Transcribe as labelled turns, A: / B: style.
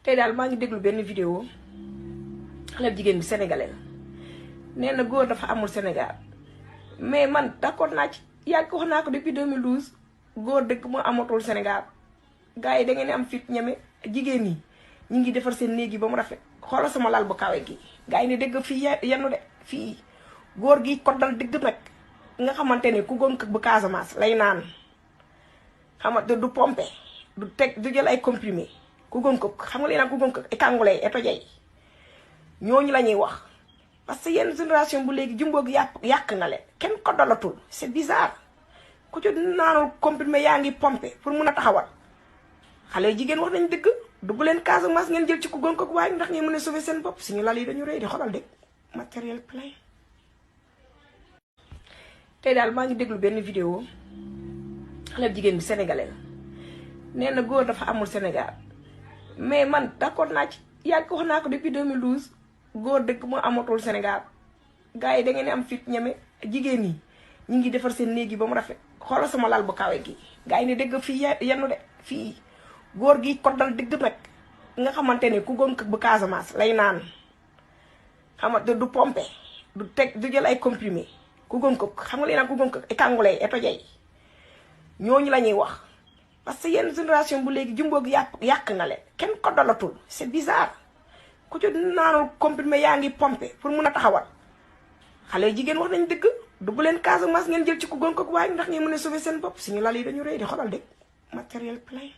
A: tey daal maa ngi déglu benn vidéo xale jigéen bi sénégalais la nee na góor dafa amul Sénégal mais man d'accord naa ci yàgg wax naa ko depuis 2012 góor dëgg moo amatul Sénégal gars yi da ngeen am fit ñeme jigéen ñi ñu ngi defar seen néeg yi ba mu rafet xoolal sama lal bu kawe gi gars yi ne dëgg fii yennu de fii góor gi koddal dëgg nag nga xamante ne ku góon bu Casamance lay naan xamante du pompe du teg du jël ay comprimé ku góon ko xam nga li naan ku góon ko kàngulay etojay ñooñu la ñuy wax parce que yenn génération bu léegi jumboog yàq nga leen kenn koddalatul c'est bizarre ku ci naanul comprimé yaa ngi pompe pour mun a taxawal xale jigéen wax nañ dëgg dugg leen Casamance ngeen jël ci ku góon ko waaye ndax ngeen mën a sauver seen bopp suñu lal yi dañu rëy di xoolal de matériel plein. tey daal maa ngi déglu benn vidéo xale jigéen bi sénégalais la nee na góor dafa amul Sénégal mais man d'accord naa ci yàgg wax naa ko depuis 2012 góor dëgg moo amatul Sénégal gars yi da ngeen am fit ñeme jigéen ñi ñu ngi defar seen néeg yi ba mu rafet xoolal sama lal bu kawe gi gars yi ne dëgg fii yennu de fii góor gi koddal dëgg nag nga xamante ne ku góon bu Casamance lay naan xamante du pompe du teg du jël ay comprimé ku góon ko xam nga li naan ku góon ko kàngulay etojay ñooñu la ñuy wax parce que yenn génération bu léegi jumboog yàq nga leen kenn koddalatul c'est bizarre ku ci naanul comprimé yaa ngi pompe pour mun a taxawal xale jigéen wax nañ dëgg dugg leen Casamance ngeen jël ci ku góon ko waaye ndax ngeen mën a sauver seen bopp suñu lal yi dañu rëy di xoolal de matériel plein.